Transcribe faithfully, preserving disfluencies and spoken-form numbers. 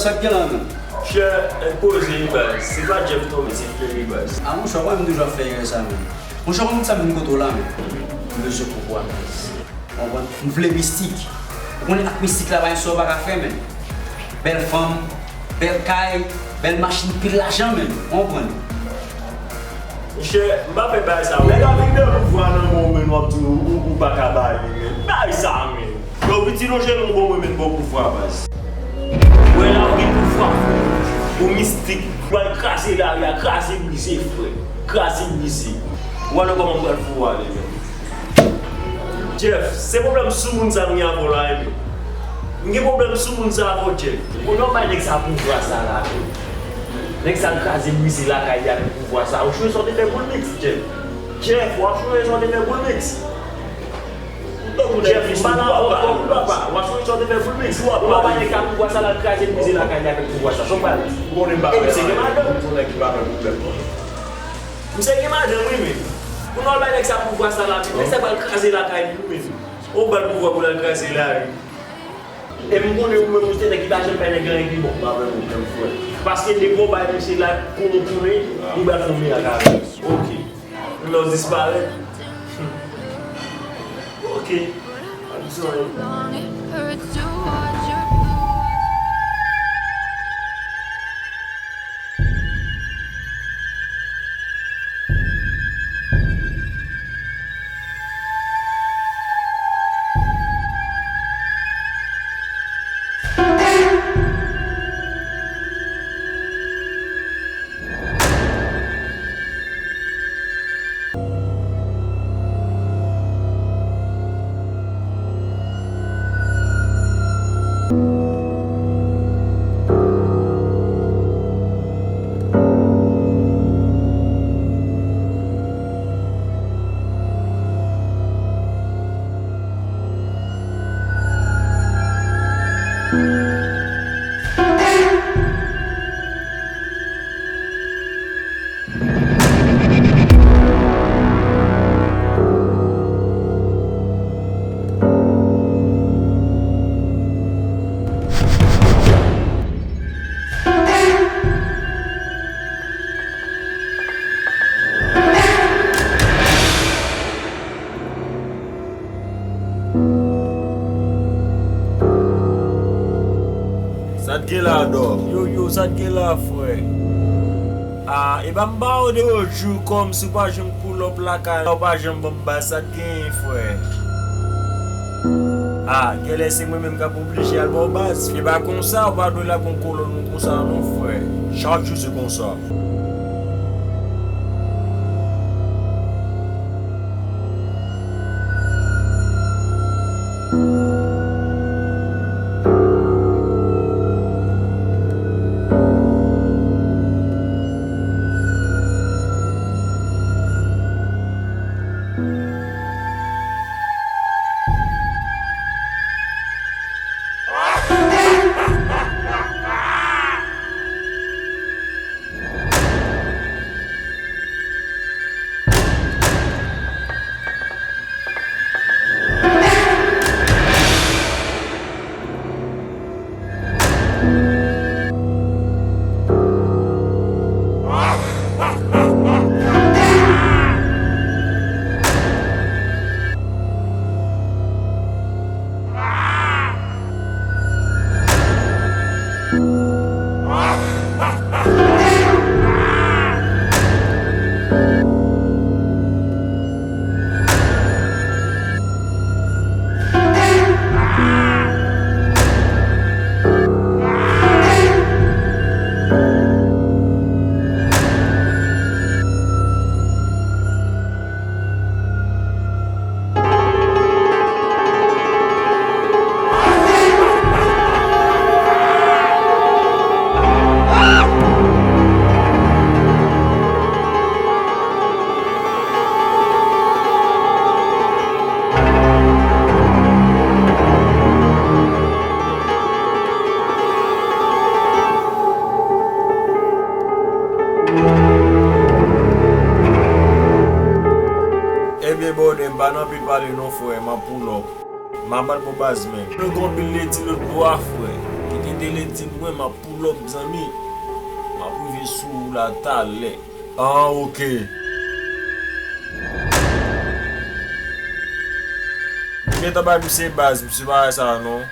Sa k gen la menm? Chè, poze wi baz. Se pa Jeff tonbe, se Flery baz. A monchè, ou pa menm toujou ap fè erè sa menm. Monchè, ou konn sa m vin kote w la menm. M bezwen pouvwa baz. Ou konprann? M vle mistik. Ou konnen ak mistik la pa gen sa w pa ka fè menm. Bèl fanm, bèl kay, bèl machin, pil lajan menm. Ou konprann? Monchè, m pa fè bagay sa yo. Nèg la vin gen pouvwa nan men w menm, w ap di ou, ou, ou pa ka ba li menm. Bagay sa menm. Yo piti lonje non bon mwen menm bon pouvwa baz. Wè la ou gen pouvwa. Ou mistik. Ou al kraze lari a, kraze brize frè. Kraze brize. Ou wè non kòman m pral foure ale menm. Jeff, se pwoblèm soumoun sa m gen avè w la wi menm. M gen pwoblèm soumoun sa avè w Jeff. Ou nan bay nèg sa pouvwa sa la menm. Nèg sa al kraze brize lakay li avèk pouvwa sa. Ou chonje sa w te fè pou l mix Jeff. Jeff, w ap chonje sa w te fè pou l mix. Jeff, m pale avè w twòp wi papa. W ap sonje sa w te fè pou l mix. Ou pa bay nèg sa pouvwa sa l al kraze brize lakay li avèk pouvwa sa. Sa w pral di? Ou konnen m pa fè sa. Misye gen madanm. Ou konnen ki pa fè pwoblèm non. Misye gen madanm wi menm. Kounye a w al bay nèg sa pouvwa sa la menm. Nèg sa pral kraze lakay li wi menm. Ou ba l pouvwa pou l al kraze lari. E m konnen ou menm ou se nèg ki pa janm bay nèg anyen ki bon. M pa fè pwoblèm frè. Paske depi w bay misye la, konnen tounen, li pral fè yon mirak avè l. Ok. Lè w disparèt. Ok. Pa gen anyen. Sa t gen la, Dò? Yo, yo, sa t gen la, frè? Ah, epa m pa w de lòt jou, kòmsi w pa janm pull up lakay la, w pa janm ban m baz, sa t genyen, frè? Ah, genlè se mwen menm k ap oblije al ba w baz. Epa konsa, ou pa dwe lage yon kolòn ou konsa non, frè. Chak jou se konsa. Ebyen, brother, m pa nan anpil pale non, frè, m ap pull up. M ap al bò baz menm. Nou gen anpil leti lòt bò a, frè. Tendele di mwen m ap pull up, zanmi. M ap rive sou ou la talè. Ah, ok. M gentan bay misye baz, misye pa wè sa non.